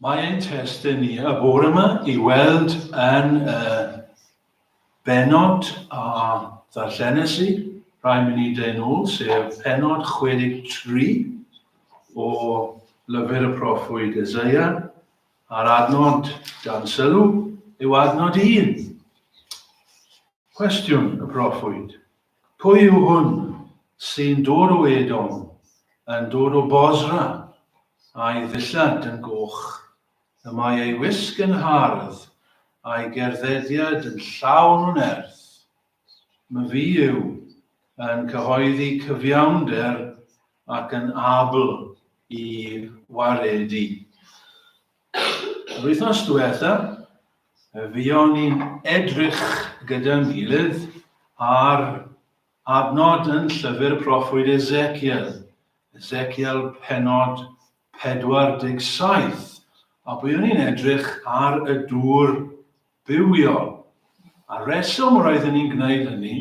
Mae ein testun ni y bore yma i weld yn y bennod a ddarllenes i rhai munudau yn ôl, sef pennod 63 o lyfr y proffwyd Eseia, a'r adnod dan sylw yw adnod 1. Cwestiwn y proffwyd, Pwy yw hwn sy'n dod o Edom, yn dod o Bosra, a'i ddillad yn goch? Y mae ei wisg yn hardd, a'i gerddediad yn llawn o nerth. Myfi yw, yn cyhoeddi cyfiawnder ac yn abl i waredu. Yr wythnos diwetha, fuon ni'n edrych gyda'n gilydd ar adnod yn llyfr proffwyd Ezekiel, Ezekiel penod 47, a buon ni'n edrych ar y dŵr bywiol. A reswm roeddwn ni'n gwneud hynny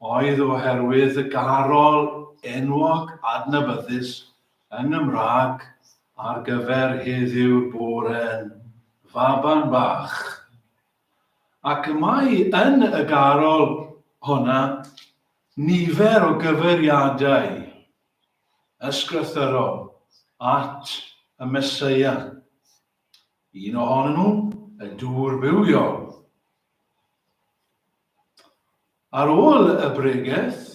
oedd oherwydd y garol enwog adnabyddus yng Nghymraeg ar gyfer heddiw'r bore'n faban bach. Ac y mae yn y garol honna nifer o gyfeiriadau ysgrythyrol at y Meseia. Un ohonyn nhw, y dŵr bywiol. Ar ôl y bregeth,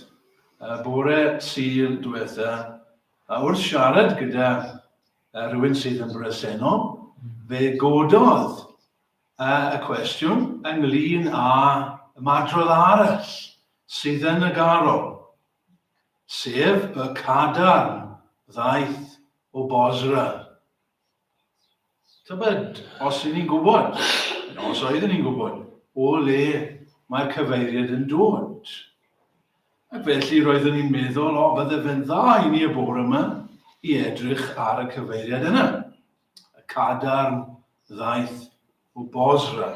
y bore Sul diwetha, a wrth siarad gyda rhywun sydd yn bresennol, fe gododd y cwestiwn ynglyn â ymadrodd arall sydd yn y garol, sef y cadarn ddaeth o Bosra. Tybed os y'n ni'n gwybod, os oeddwn ni'n gwybod, o le mae'r cyfeiriad yn dod. Ac felly roeddwn i'n meddwl, o, bydde fe'n dda i ni y bore yma i edrych ar y cyfeiriad yna. Y cadarn ddaeth o Bosra.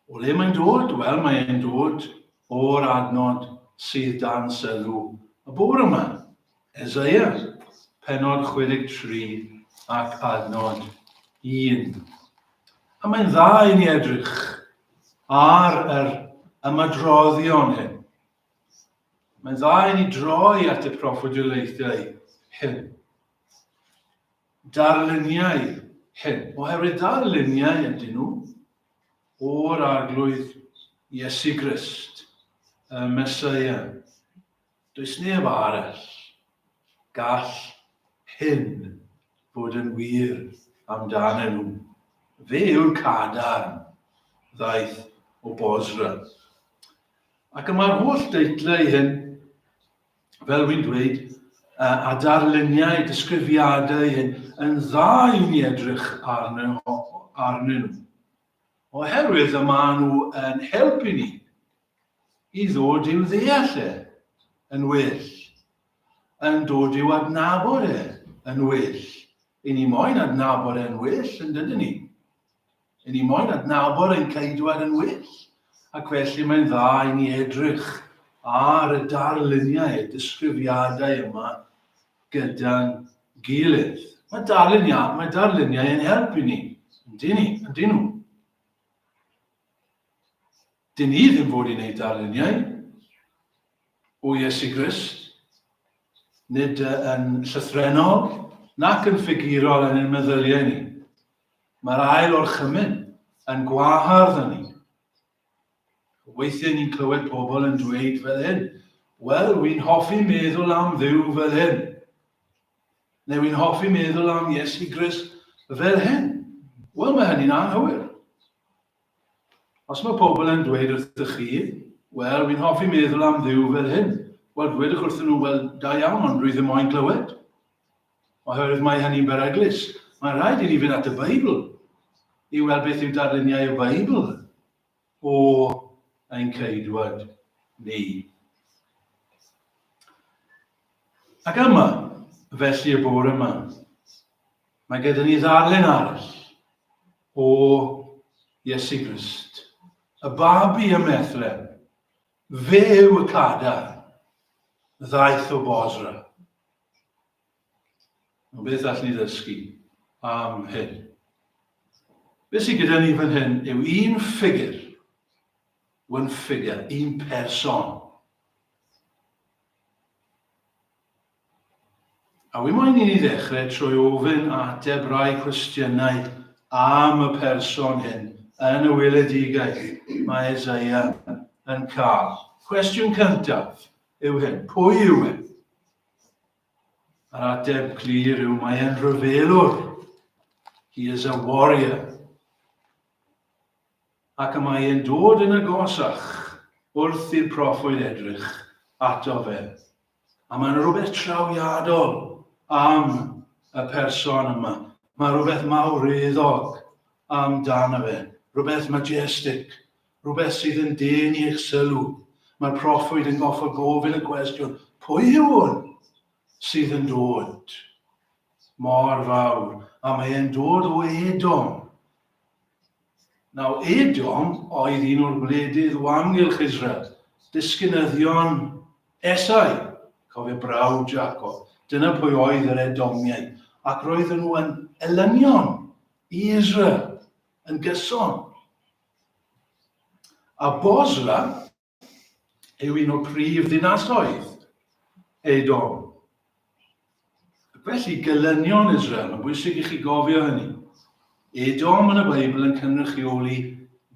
O le mae'n dod? Wel, mae'n dod o'r adnod sydd dan sylw y bore yma. Eseia, penod 63 ac adnod 1. A mae'n dda i ni edrych ar yr ymadroddion hyn. Mae'n dda i ni droi at y proffwydoliaethau hyn. Darluniau hyn, oherwydd darluniau ydyn nhw o'r Arglwydd Iesu Grist, y Meseia. Does neb arall. Gall hyn fod yn wir amdanyn nhw. Fe yw'r cadarn ddaeth o Bosra. Ac y mae'r holl deitlau hyn fel wy'n dweud, a darluniau, disgrifiadau hyn yn dda i ni edrych arnyn, arnyn nhw. Oherwydd y maen nhw yn helpu ni i ddod i'w ddeall e yn well, yn dod i'w adnabod e yn well. I ni moyn adnabod e'n well, yn dydyn ni? I ni moyn adnabod ein Ceidwad yn well, ac felly mae'n dda i ni edrych ar y darluniau, y disgrifiadau yma gyda'n gilydd. Mae darluniau, mae darluniau yn helpu ni, yndyn ni, yndyn nhw. Dyn ni ddim fod i wneud darluniau o Iesu Grist, nid yn llythrennol nac yn ffigurol yn ein meddyliau ni. Mae'r ail orchymyn yn gwahardd hynny. Weithiau ni'n clywed pobl yn dweud fel hyn, wel, wy'n hoffi meddwl am Dduw fel hyn. Neu wy'n hoffi meddwl am Iesu Grist fel hyn. Wel, mae hynny'n anghywir. Os mae pobl yn dweud wrthych chi, wel, wy'n hoffi meddwl am Dduw fel hyn, wel, dwedwch wrthyn nhw, wel, da iawn, ond dwi ddim moyn clywed. Oherwydd mae hynny'n beryglus. Mae'n rhaid i ni fynd at y Beibl i weld beth yw darluniau y Beibl o ein ceidwad ni. Ac yma, felly y bore yma, mae gyda ni ddarlun arall o Iesu Grist, y babi ym Methlehem. Fe yw y cadar ddaeth o Bosra. Ond beth allwn ni ddysgu? am hyn. Beth sydd gyda ni fan hyn yw un ffigur, one figure, un person. A wi moyn i ni ddechrau trwy ofyn a ateb rai cwestiynau am y person hyn yn y weledigaeth mae Eseia yn cael. Cwestiwn cyntaf yw hyn, pwy yw e? Yr ateb clir yw mae e'n rhyfelwr. He is a warrior. Ac y mae e'n dod yn agosach wrth i'r proffwyd edrych ato fe. A mae'n rhywbeth trawiadol am y person yma. Mae rhywbeth mawreddog amdano fe, rhywbeth majestic, rhywbeth sydd yn denu eich sylw. Mae'r proffwyd yn goffod gofyn y cwestiwn, pwy yw hwn sydd yn dod mor fawr? A mae e'n dod o Edom. Nawr, Edom oedd un o'r gwledydd o amgylch Israel, disgynyddion Esau, cofio brawd Jacob. Dyna pwy oedd yr Edomiaid, ac roedden nhw yn elynion i Israel yn gyson. A Bosra yw un o'r prif ddinasoedd Edom. Felly, gelynion Israel, mae'n bwysig i chi gofio hynny. Edom yn y Beibl yn cynrychioli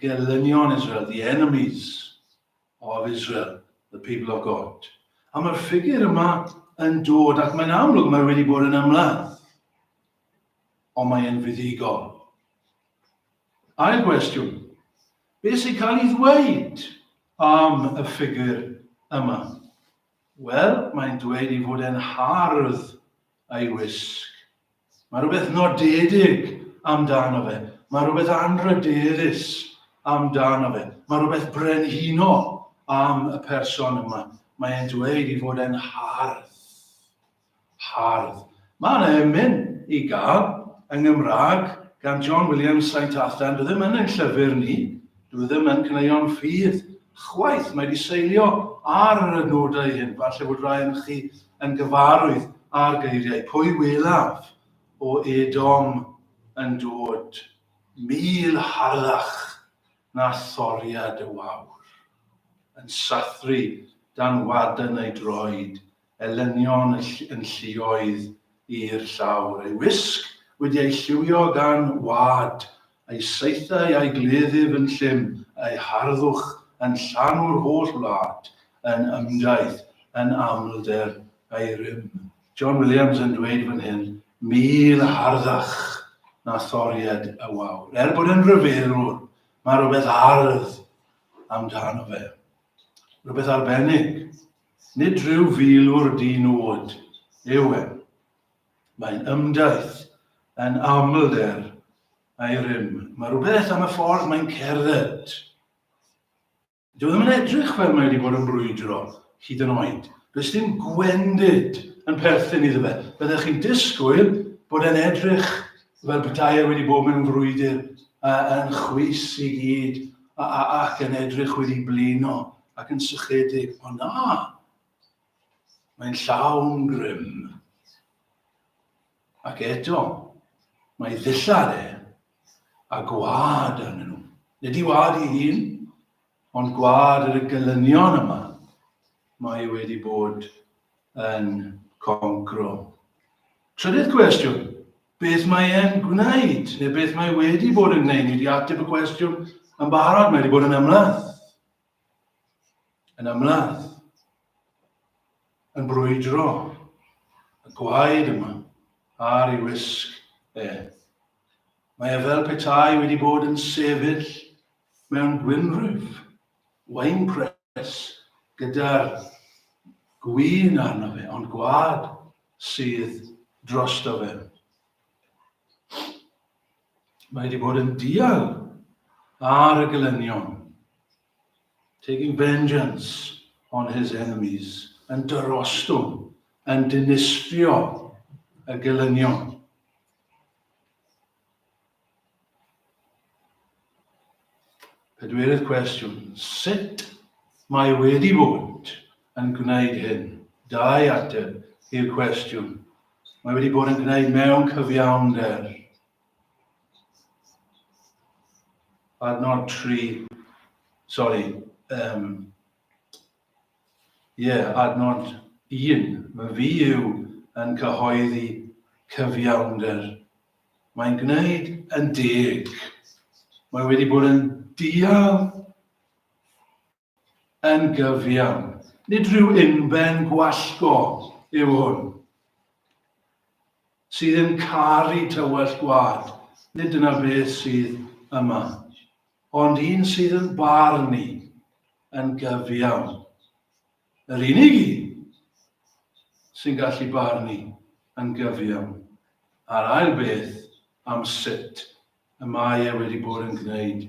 gelynion Israel, the enemies of Israel, the people of God. A mae'r ffigur yma yn dod, ac mae'n amlwg mae wedi bod yn ymladd, ond mae'n fuddugol. Ail gwestiwn, beth sy'n cael ei ddweud am y ffigur yma? Wel, mae'n dweud ei fod e'n hardd a'i wisg. Mae rhywbeth nodedig amdano fe. Mae rhywbeth anrhydeddus amdano fe. Mae rhywbeth brenhinol am y person yma. Mae'n dweud ei fod e'n hardd. Hardd. Mae yna emyn i gael yng Nghymraeg gan John Williams Saint Athan. Dwi ddim yn ein llyfr ni. Dwi ddim yn Caneuon Ffydd chwaith. Mae wedi seilio ar yr adnodau hyn. Falle bod rai yn chi yn gyfarwydd â'r geiriau. Pwy welaf o Edom yn dod? Mil harddach na thoriad y wawr. Yn sathru dan wadan ei droed elynion yn lluoedd i'r llawr, ei wisg wedi ei lliwio gan wad, ei saethau a'i gleddyf yn llym, ei harddwch yn llanw'r holl wlad, yn ymdaith yn amlder ei rym. John Williams yn dweud fan hyn, mil harddach na thoriad y wawr. Er bod yn rhyfelwr, mae rhywbeth hardd amdano fe. Rhywbeth arbennig. Nid rhyw filwr di-nod yw e. Mae'n ymdaith yn amlder a'i rym. Mae rhywbeth am y ffordd mae'n cerdded. Dyw e ddim yn edrych fel mae wedi bod yn brwydro, hyd yn oed. Does dim gwendid yn perthyn iddo fe. Byddech chi'n disgwyl bod e'n edrych fel petai e wedi bod mewn frwydr yn chwys i gyd ac yn edrych wedi blino ac yn sychedig, ond na, mae'n llawn grym. Ac eto, mae ddillad e a gwad arnyn nhw. Nid i wad i hun, ond gwad yr gylynion yma mae wedi bod yn concro. Trydydd cwestiwn, beth mae e'n gwneud, neu beth mae wedi bod yn gwneud? Ni wedi ateb y cwestiwn yn barod, mae wedi bod yn ymladd. Yn ymladd, yn brwydro y gwaed yma ar ei wisg e. Mae e fel petai wedi bod yn sefyll mewn gwynrif, wine press, gyda'r gwin arno fe, ond gwad sydd drosto fe. Mae wedi bod yn dial ar y gelynion. Taking vengeance on his enemies. Yn dyrostwng, yn dinistrio y gelynion. Pedwerydd cwestiwn, sut mae wedi bod yn gwneud hyn? Dau ateb i'r cwestiwn. Mae wedi bod yn gwneud mewn cyfiawnder. Adnod 3, sori, um, yeah, adnod 1, mae fi yw yn cyhoeddi cyfiawnder. Mae'n gwneud yn deg. Mae wedi bod yn dial yn gyfiawn. Nid rhyw unben gwallgo yw hwn, sydd yn caru tywell gwad. Nid dyna beth sydd yma, ond un sydd yn barnu yn gyfiawn. Yr unig un sy'n gallu barnu yn gyfiawn. A'r ail beth am sut y mae e wedi bod yn gwneud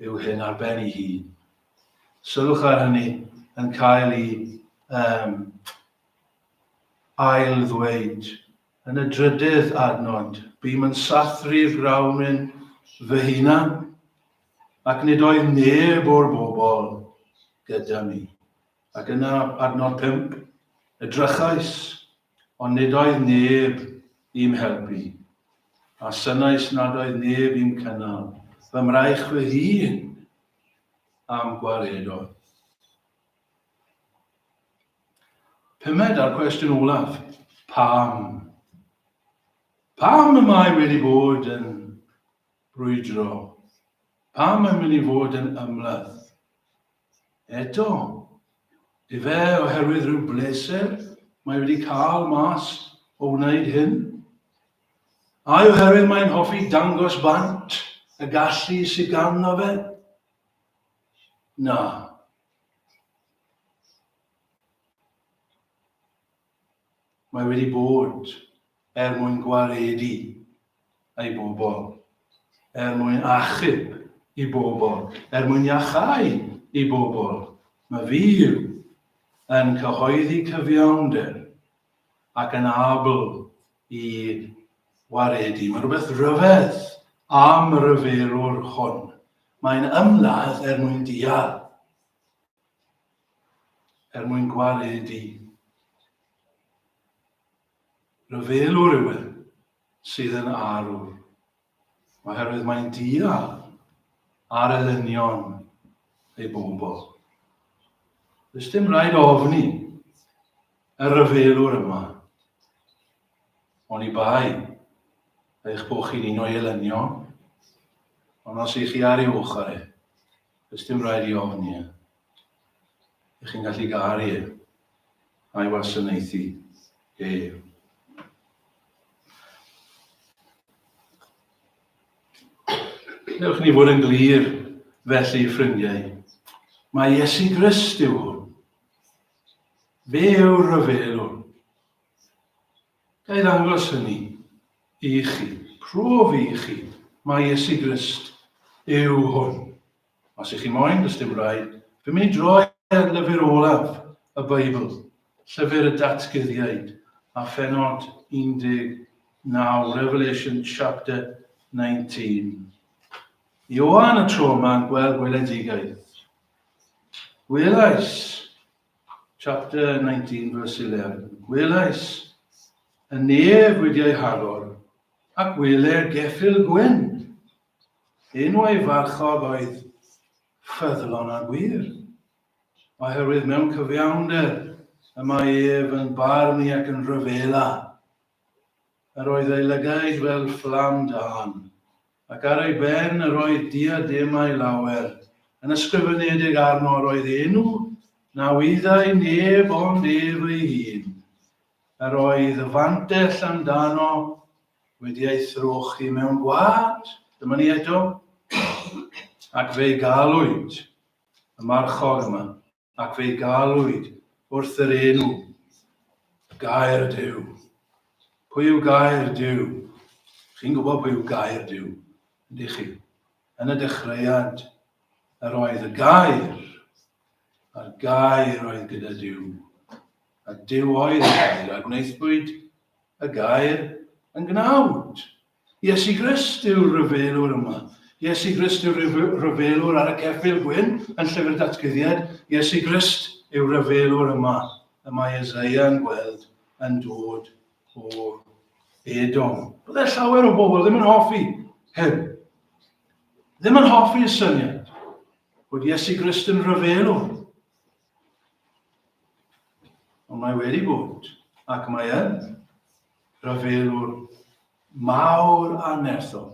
yw hyn ar ben ei hun. Sylwch ar hynny yn cael ei um, ail ddweud yn y drydydd adnod. Bûm yn sathru'r grawnwin fy hunan, ac nid oedd neb o'r bobl gyda mi. Ac yna adnod 5, edrychais, ond nid oedd neb i'm helpu, a synnais nad oedd neb i'm cynnal, fy mraich fy hun a'm gwaredodd. Pumed a'r cwestiwn olaf, pam? Pam y mae wedi bod yn brwydro? Pam mae'n mynd i fod yn ymladd? Eto, ife oherwydd rhyw bleser mae wedi cael mas o wneud hyn? Ai oherwydd mae'n hoffi dangos bant y gallu sydd ganddo fe? Na. Mae wedi bod er mwyn gwaredu ei bobl, er mwyn achub i bobl, er mwyn iachau i bobl. Mae fi yw yn cyhoeddi cyfiawnder ac yn abl i waredu. Mae rhywbeth rhyfedd am y rhyfelwr hwn. Mae'n ymladd er mwyn dial, er mwyn gwaredu. Rhyfelwr yw e sydd yn arwr, oherwydd mae'n dial ar elynion ei bobl. Does dim rhaid ofni y rhyfelwr yma, oni bai eich bod chi'n un o'i elynion, ond os ych chi ar ei ochr e, does dim rhaid i ofni e. Ych chi'n gallu garu e a'i wasanaethu ef. Dewch ni fod yn glir felly, ffrindiau. Mae Iesu Grist yw hwn. Fe yw'r rhyfelwr. Ga i ddangos hynny i chi, profi i chi, mae Iesu Grist yw hwn. Os ych chi moyn, does dim rhaid. Fi'n mynd i droi ar lyfr olaf y Beibl, llyfr y Datguddiaid, a phenod 19, Revelation chapter 19. Ioan y tro yma yn gweld gweledigaeth. Gwelais, chapter 19 verse 11, gwelais y nef wedi ei hagor, ac wele geffyl gwyn. Enw ei farchog oedd Ffyddlon a Gwir, oherwydd mewn cyfiawnder y mae ef yn barnu ac yn rhyfela. Yr oedd ei lygaid fel fflam dân, ac ar ei ben yr oedd diademau lawer, yn ysgrifenedig arno yr oedd enw na wyddai neb ond ef ei hun. Yr oedd y fantell amdano wedi ei throchi mewn gwlad, dyma ni eto, ac fe'i galwyd, y marchog yma, ac fe'i galwyd wrth yr enw, Gair Duw. Pwy yw Gair Duw? Chi'n gwybod pwy yw Gair Duw, ydych chi? Yn y dechreuad, yr oedd y Gair, a'r Gair oedd gyda Duw. A Duw oedd y Gair, a gwnaethpwyd y gair yn gnawd. Iesu Grist yw'r rhyfelwr yma. Iesu Grist yw'r rhyfelwr ar y ceffyl gwyn yn llyfr datguddiad. Iesu Grist yw'r rhyfelwr yma y mae Isaiah yn gweld yn dod o Edom. Byddai llawer o bobl ddim yn hoffi hyn. Ddim yn hoffi'r syniad bod Iesu Grist yn rhyfelwr. Ond mae wedi bod, ac mae yn, rhyfelwr mawr a nerthol.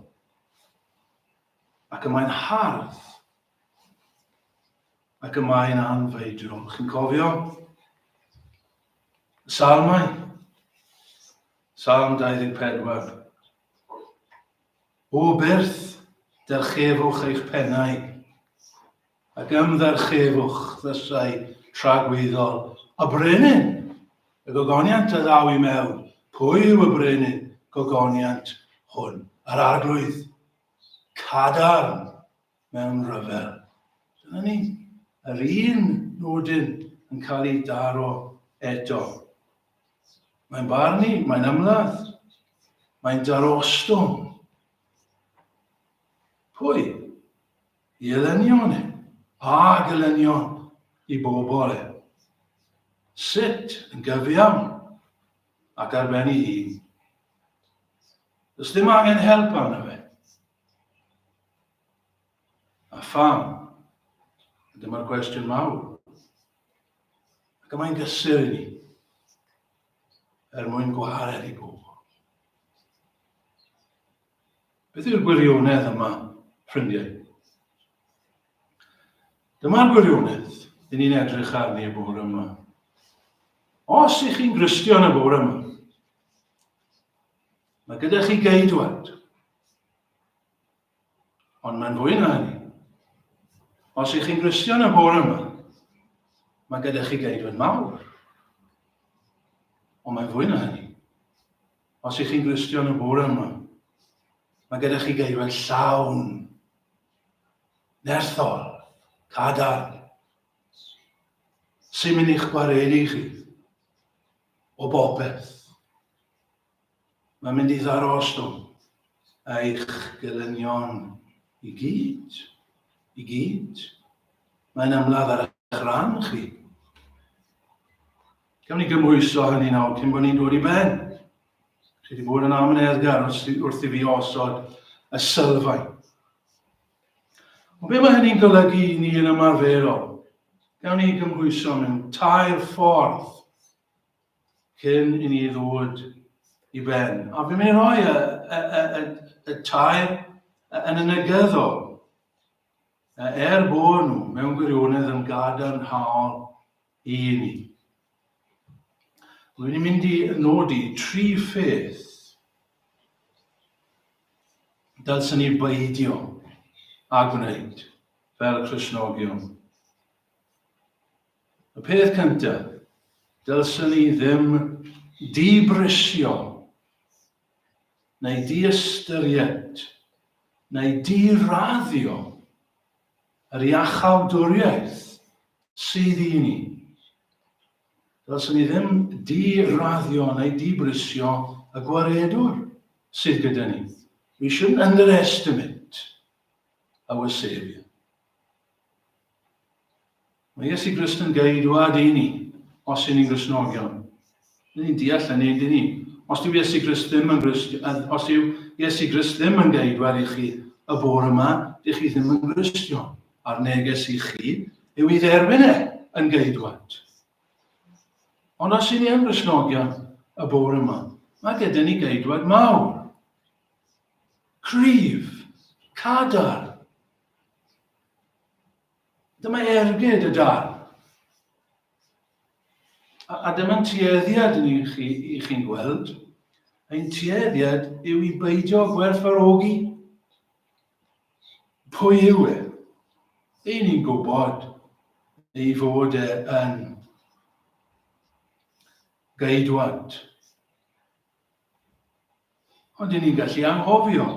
Ac y mae'n hardd. Ac y mae'n anfeidrol. Chi'n cofio? Y salmau. Salm 24. O byrth, dyrchefwch eich pennau, ac ymddyrchefwch ddysau tragwyddol. Y brenin, y gogoniant a ddaw i mewn. Pwy yw y brenin gogoniant hwn? Yr arglwydd, cadarn mewn rhyfel. Dyna ni, yr un nodyn yn cael ei daro eto. Mae'n barnu, mae'n ymladd, mae'n darostwng. Pwy? I elynion e, a gelynion i bobl e. Sut yn gyfiawn ac ar ben ei hun. Does ddim angen help arno fe. A pham? Dyma'r cwestiwn mawr. Ac y mae'n gysur i ni, er mwyn gwared i bobl. Beth yw'r gwirionedd yma, ffrindiau? Dyma'r gwirionedd i ni'n edrych arni y bore yma. Os ych chi'n Gristion y bore yma, mae gyda chi geidwad. Ond mae'n fwy na hynny. Os ych chi'n Gristion y bore yma, mae gyda chi geidwad mawr. Ond mae'n fwy na hynny. Os ych chi'n Gristion y bore yma, mae gyda chi geidwad llawn, nerthol, cadarn, sy'n mynd i'ch gwaredu chi o bopeth. Mae'n mynd i ddarostwng eich gelynion i gyd. I gyd. Mae'n ymladd ar eich rhan chi. Gawn ni gymhwyso hynny nawr cyn bod ni'n dod i ben. Chi wedi bod yn amyneddgar wrth i fi osod y sylfaen. Ond be mae hynny'n golygu i ni yn ymarferol? Gawn ni gymhwyso mewn tair ffordd cyn i ni ddod i ben. A fi'n mynd i roi y, y, y, y, y tair yn y negyddol, er bod nhw mewn gwirionedd yn gadarnhaol i ni. Rwy'n mynd i nodi tri pheth dylswn ni beidio â gwneud fel Cristnogion. Y peth cyntaf, dylswn ni ddim dibrisio neu diystyried neu diraddio yr iachawdwriaeth sydd i ni. Dylswn ni ddim diraddio neu dibrisio y gwaredwr sydd gyda ni. We shouldn't underestimate our Saviour. Mae Iesu Grist yn geidwad i ni, os y'n ni'n Gristnogion. Dyn ni'n deall hynny, dyn ni? Os dyw Iesu Grist ddim yn Grist, os yw Iesu Grist ddim yn geidwad i chi y bore yma, dych chi ddim yn Gristion. A'r neges i chi yw i dderbyn e yn geidwad. Ond os y'n ni yn Gristnogion y bore yma, mae gyda ni geidwad mawr. Cryf, cadarn, Dyma ergyd y darn. A, a dyma'n tueddiad ni chi, i chi'n gweld. Ein tueddiad yw i beidio gwerthfawrogi pwy yw e. Ein ni'n gwybod ei fod e yn geidwad. Ond i ni'n gallu anghofio.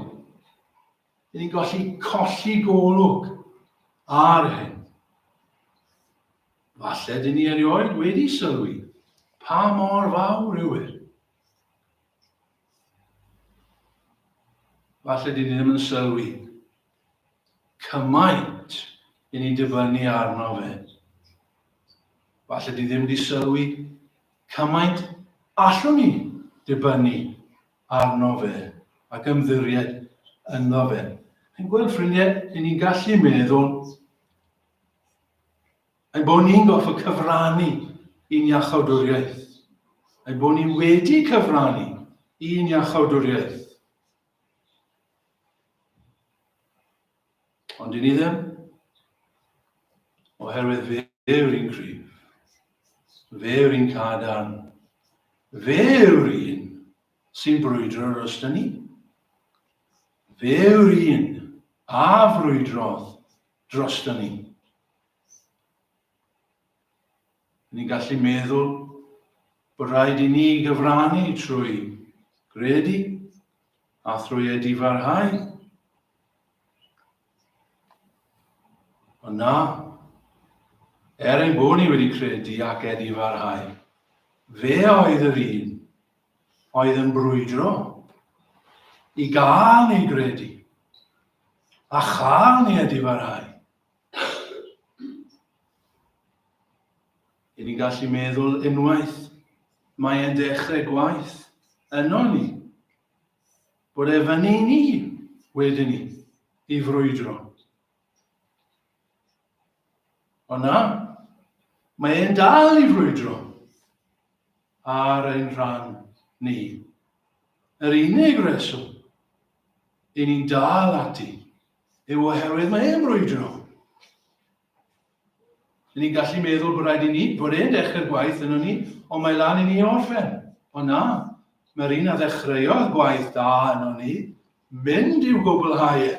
I ni'n gallu colli golwg ar hyn. Falle dyn ni erioed wedi sylwi pa mor fawr yw e. Falle dyn ni ddim yn sylwi cymaint i ni'n dibynnu arno fe. Falle dyn ni ddim wedi sylwi cymaint allwn ni dibynnu arno fe ac ymddiried ynddo fe. Chi'n gweld, ffrindiau, i ni'n gallu meddwl ein bod ni'n gorfod cyfrannu i'n iachawdwriaeth. Ein bod ni wedi cyfrannu i'n iachawdwriaeth. Ond i ni ddim, oherwydd fe yw'r un cryf, fe yw'r un cadarn, fe yw'r un sy'n brwydro dros ni. Fe yw'r un a frwydrodd dros ni. Ni'n gallu meddwl bod rhaid i ni gyfrannu trwy gredu a thrwy edifarhau. Ond na, er ein bod ni wedi credu ac edifarhau, fe oedd yr un oedd yn brwydro i gael ni gredu a chael ni edifarhau. I ni'n gallu meddwl unwaith mae e'n dechrau gwaith yno ni, bod e fyny i ni wedyn ni i frwydro. Ond na, mae e'n dal i frwydro ar ein rhan ni. Yr unig reswm i ni'n dal ati yw oherwydd mae e'n brwydro. Yn ni'n gallu meddwl bod rhaid i ni, bod e'n dechrau'r gwaith yno ni, ond mae lan i ni orffen. Ond na, mae'r un a ddechreuodd gwaith da yno ni, mynd i'w gwblhau e.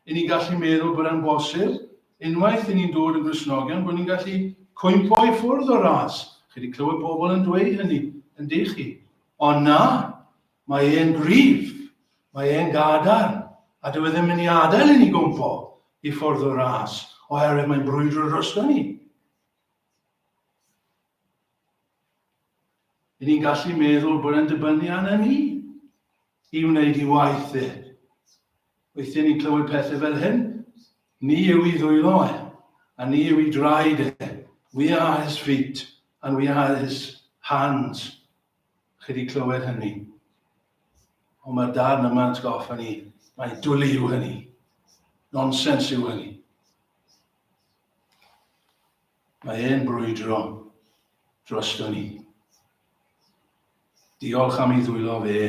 I ni'n gallu meddwl bod e'n bosib, unwaith i ni'n dod yn Gristnogion, bod ni'n gallu cwympo i ffwrdd o'r ras. Chi wedi clywed pobl yn dweud hynny, yn dych chi. Ond na, Mae e'n gryf, mae e'n gadarn, a dyw e ddim yn mynd i adael i ni gwmpo i ffwrdd o'r ras, oherwydd mae'n brwydro drosto ni. I ni'n gallu meddwl bod e'n dibynnu arna ni i wneud i waith e. Weithiau ni'n clywed pethau fel hyn. Ni yw i ddwylo e, a ni yw i draed e. We are his feet, and we are his hands. Chi wedi clywed hynny. Ond mae'r darn yma'n atgoffa ni, mae dwlu yw hynny. Nonsens yw hynny. Mae e'n brwydro drosto ni. Diolch am ei ddwylo fe.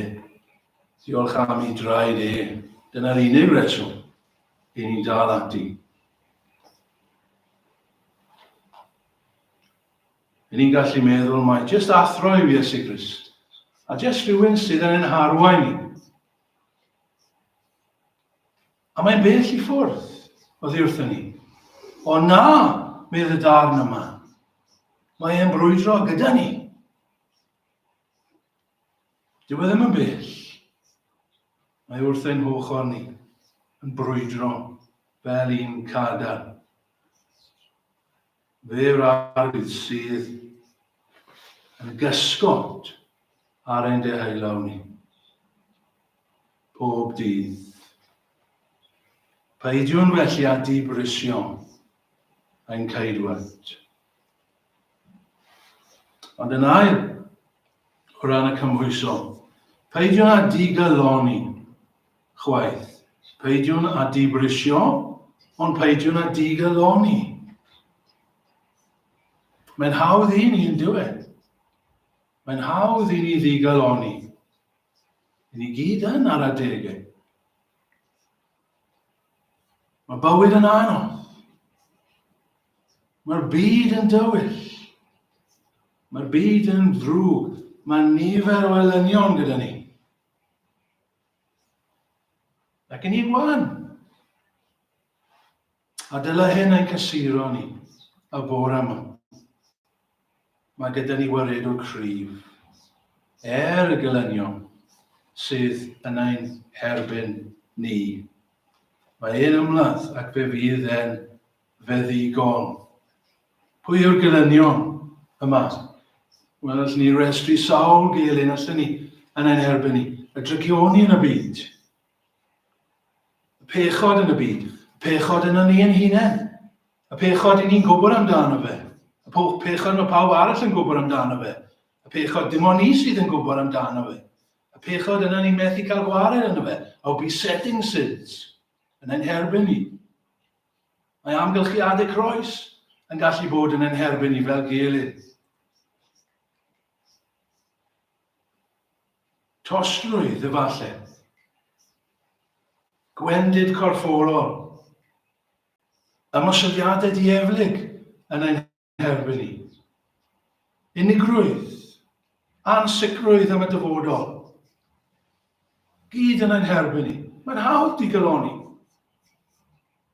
Diolch am ei draed e. Dyna'r unig reswm i ni'n dal ati. Yn ni'n gallu meddwl mai jyst athro yw Iesu Grist, a jyst rhywun sydd yn ein harwain ni. A mae'n bell i ffwrdd oddi wrthyn ni. O na, medd y darn yma. Mae e'n brwydro gyda ni. Dyw e ddim yn bell. Mae wrth ein hochr ni yn brwydro fel un cadarn. Fe yw'r arglwydd sydd yn gysgod ar ein deheulaw ni. Pob dydd. Peidiwn felly â dibrisio ein ceidwad. Ond yn ail, o ran y cymhwyso, peidiwn â digalonni chwaith. Peidiwn â dibrisio, ond peidiwn â digalonni. Mae'n hawdd i ni yn dyw e. Mae'n hawdd i ni ddigalonni. I ni gyd yn ar adegau. Mae bywyd yn anodd. Mae'r byd yn dywyll. Mae'r byd yn ddrwg. Mae nifer o elynion gyda ni. Ac yn ni'n wan. A dylai hyn ein cysuro ni y bore yma. Mae gyda ni waredwr cryf, er y gelynion sydd yn ein herbyn ni. Mae e'n ymladd ac fe fydd e'n feddygol. Pwy yw'r gelynion yma? Wel, allwn ni restru sawl gelyn allwn ni yn ein herbyn ni. Y drygioni yn y byd. Y pechod yn y byd. Y pechod yn ni yn hunain. Y pechod i ni'n gwybod amdano fe. Y pechod mae pawb arall yn gwybod amdano fe. Y pechod dim ond ni sydd yn gwybod amdano fe. Y pechod yna ni'n methu cael gwared yno fe. Our besetting sins. yn ein herbyn ni. Mae amgylchiadau croes yn gallu bod yn ein herbyn ni fel gilydd. Tostrwydd, efallai. Gwendid corfforol. Ymosodiadau dieflig yn ein herbyn ni. Unigrwydd. Ansicrwydd am y dyfodol. Gyd yn ein herbyn ni. Mae'n hawdd digalonni.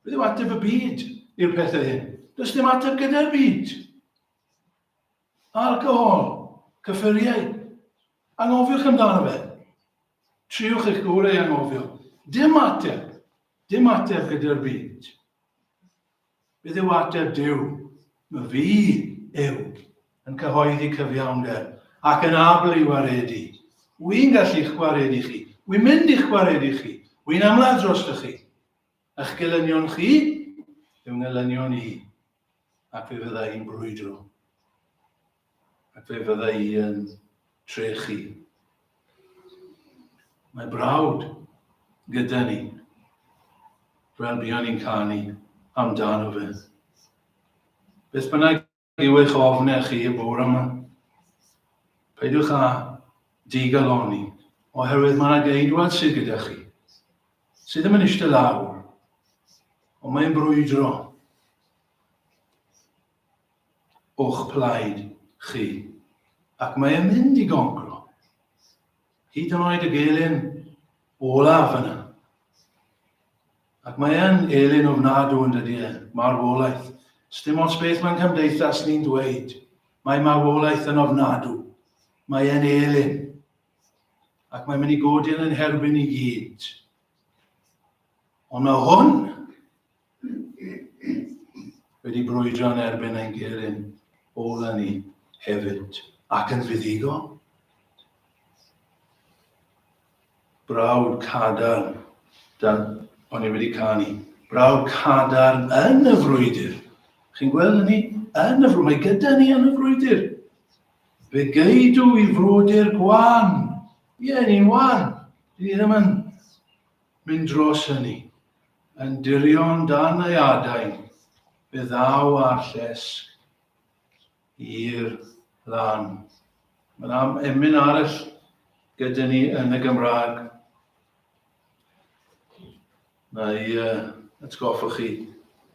Beth yw ateb y byd i'r pethau hyn? Does dim ateb gyda'r byd. Alcohol, cyffuriau. Angofiwch amdano fe. Triwch eich gorau i anghofio. Dim ateb. Dim ateb gyda'r byd. Beth yw ateb Duw? Mae fi yw yn cyhoeddi cyfiawnder ac yn abl i waredu. Wy'n gallu eich gwaredu chi. Wy'n mynd i'ch gwaredu chi. Wy'n ymladd drostoch chi. Eich gelynion chi yw ngelynion i. Ac fe fydda i'n brwydro. Ac fe fydda i yn trechu. Mae brawd gyda ni, fel buon ni'n canu amdano fe. Beth bynnag yw eich ofnau chi y bore yma, peidiwch â digalonni, oherwydd mae yna geidwad sydd gyda chi, sydd ddim yn eistedd lawr, ond mae'n brwydro o'ch plaid chi. Ac mae e'n mynd i goncro. Hyd yn oed y gelyn olaf yna. Ac mae e'n elyn ofnadw yn dydy e, marwolaeth. Sdim ots beth mae'n cymdeithas ni'n dweud. Mae marwolaeth yn ofnadw. Mae e'n elyn. Ac mae'n mynd i godi yn ein herbyn i gyd. Ond mae hwn wedi brwydro yn erbyn ein gelyn ola ni hefyd, ac yn fuddugol. Brawd cadarn, dan, o'n i wedi canu, brawd cadarn yn y frwydr. Chi'n gweld hynny? Yn y frwydr, mae gyda ni yn y frwydr. Fe geidw i frodyr gwan. Ie, ni'n wan. Ni ddim yn mynd dros hynny. Yn dirion dan ei adain, fe ddaw â'r llesg i'r lan. Mae'n am emyn arall gyda ni yn y Gymraeg. Na i atgoffa chi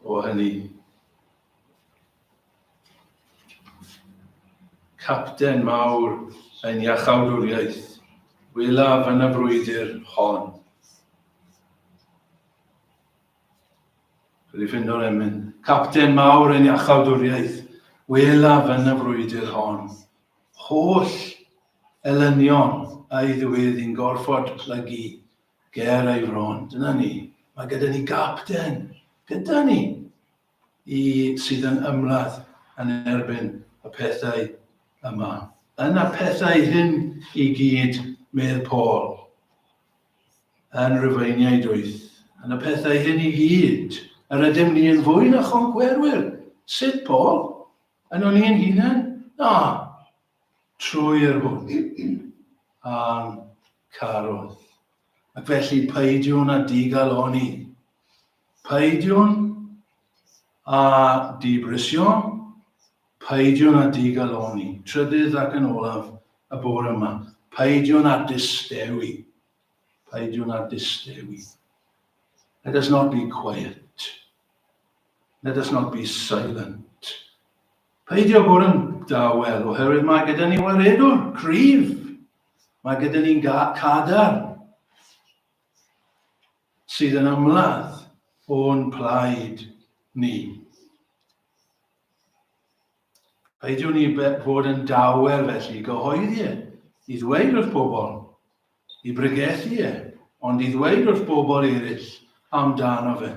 o hynny. Capten mawr ein iachawdwriaeth, welaf yn y frwydr hon. Wedi ffindo'r emyn. Capten mawr ein iachawdwriaeth, welaf yn y frwydr hon. Holl elynion a'i ddiwedd i'n gorfod plygu ger ei fron. Dyna ni. Mae gyda ni gapten. Gyda ni. I sydd yn ymladd yn erbyn y pethau yma. Yn y pethau hyn i gyd, medd Paul, yn Rufeiniaid 8, yn y pethau hyn i gyd, yr ydym ni yn fwy na choncwerwyr. Sut, Paul? Yn o'n ni'n hunain? Na, trwy yr hwn a'n carodd. Ac felly peidiwn â digalonni. Peidiwn â dibrisio, peidiwn â digalonni. Trydydd ac yn olaf y bore yma, peidiwn â distewi. Peidiwn â distewi. Let us not be quiet. Let us not be silent. Peidio bod yn dawel, oherwydd mae gyda ni waredwr cryf. Mae gyda ni'n cadarn sydd yn ymladd o'n plaid ni. Peidiwn ni fod yn dawel felly i gyhoeddi e, i ddweud wrth bobl, i bregethu e, ond i ddweud wrth bobl eraill amdano fe.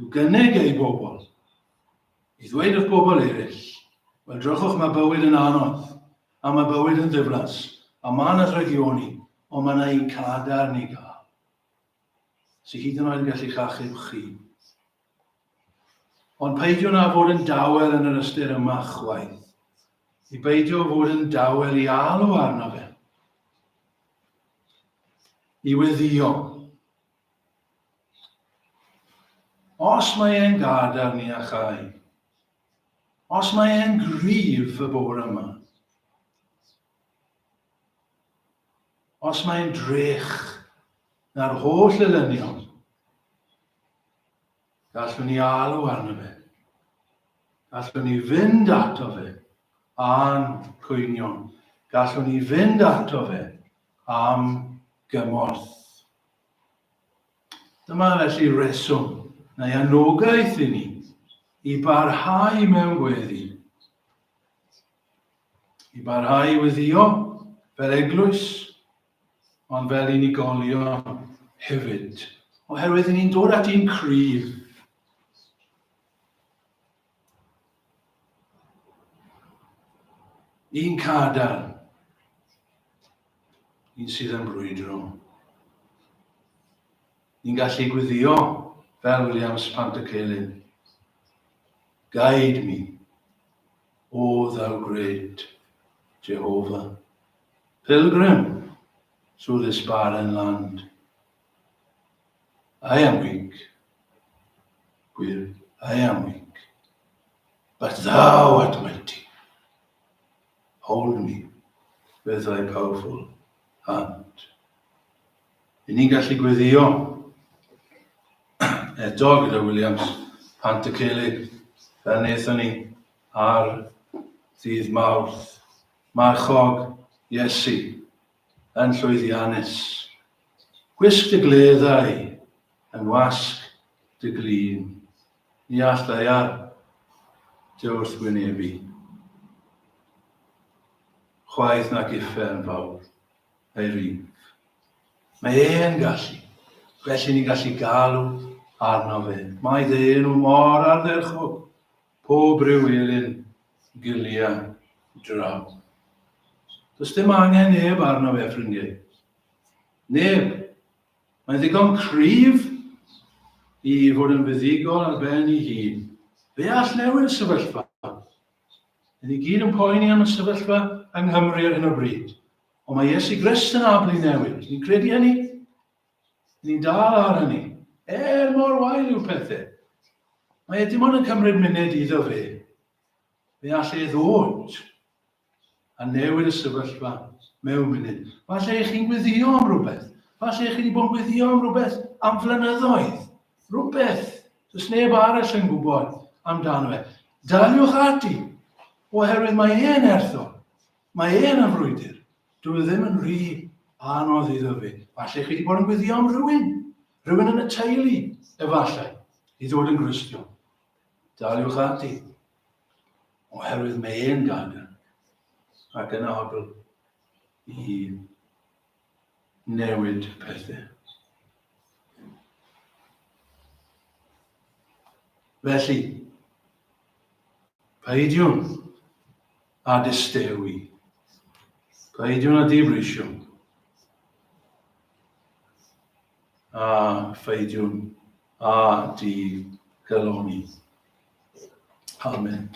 I'w gynnig e i bobl, i ddweud wrth bobl eraill, wel drychwch mae bywyd yn anodd, a mae bywyd yn ddiflas, a mae yna ddrygioni, ond mae yna un cadarn i gael, sydd hyd yn oed yn gallu chachub chi. Ond peidiwn â fod yn dawel yn yr ystyr yma chwaith. I beidio fod yn dawel i alw arno fe. I weddio. Os mae e'n gadarn i achau, os mae e'n gryf y bore yma, os mae'n drech na'r holl elynion, gallwn ni alw arno fe. Gallwn ni fynd ato fe a'n cwynion. Gallwn ni fynd ato fe am gymorth. Dyma felly reswm neu anogaeth i ni i barhau mewn gweddi, i barhau i weddio fel eglwys, ond fel unigolion hefyd, oherwydd i ni'n dod at un cryf. Un cadarn, un sydd yn brwydro. Ni'n gallu gwyddio fel Williams Pantycelyn. Guide me, O thou great Jehovah, pilgrim through this barren land. I am weak, gwir, I am weak, but thou art mighty. Hold me with thy powerful hand. I ni'n gallu gweddio eto gyda Williams Pant y Celig, fel wnaethon ni ar ddydd Mawrth. Marchog Iesu yn llwyddiannus. Gwisg dy gleddau yn wasg dy glin. Ni all ddaear dy wrthwynebu. Chwaith nac uffern fawr ei rif. Mae e'n gallu. Felly ni'n gallu galw arno fe. Mae dy enw mor ardderchog. Pob rhyw elyn gilia draw. Does dim angen neb arno fe, ffrindiau. Neb. Mae'n ddigon cryf i fod yn fuddugol ar ben ei hun. Fe all newid y sefyllfa. Yn ni gyd yn poeni am y sefyllfa yng Nghymru ar hyn o bryd. Ond mae Iesu Grist yn abl i newid. Ni'n credu hynny? Ni'n dal ar hynny. Er mor wael yw pethau. Mae e dim ond yn cymryd munud iddo fe. Fe all e ddod a newid y sefyllfa mewn munud. Falle eich chi'n gweddio am rhywbeth. Falle eich chi wedi bod yn gweddio am rhywbeth am flynyddoedd. Rhywbeth. Does neb arall yn gwybod amdano fe. Daliwch ati, oherwydd mae e'n erthol. Mae e'n y frwydr. Dwi e ddim yn rhy anodd iddo fe. Falle chi wedi bod yn gweddio am rhywun. Rhywun yn y teulu, efallai, i ddod yn Gristion. Daliwch ati. Oherwydd mae e'n gadarn ac yn abl i newid pethau. Felly, peidiwn â distewi. Peidiwn â dibrisio. A pheidiwn â digaloni. Amen.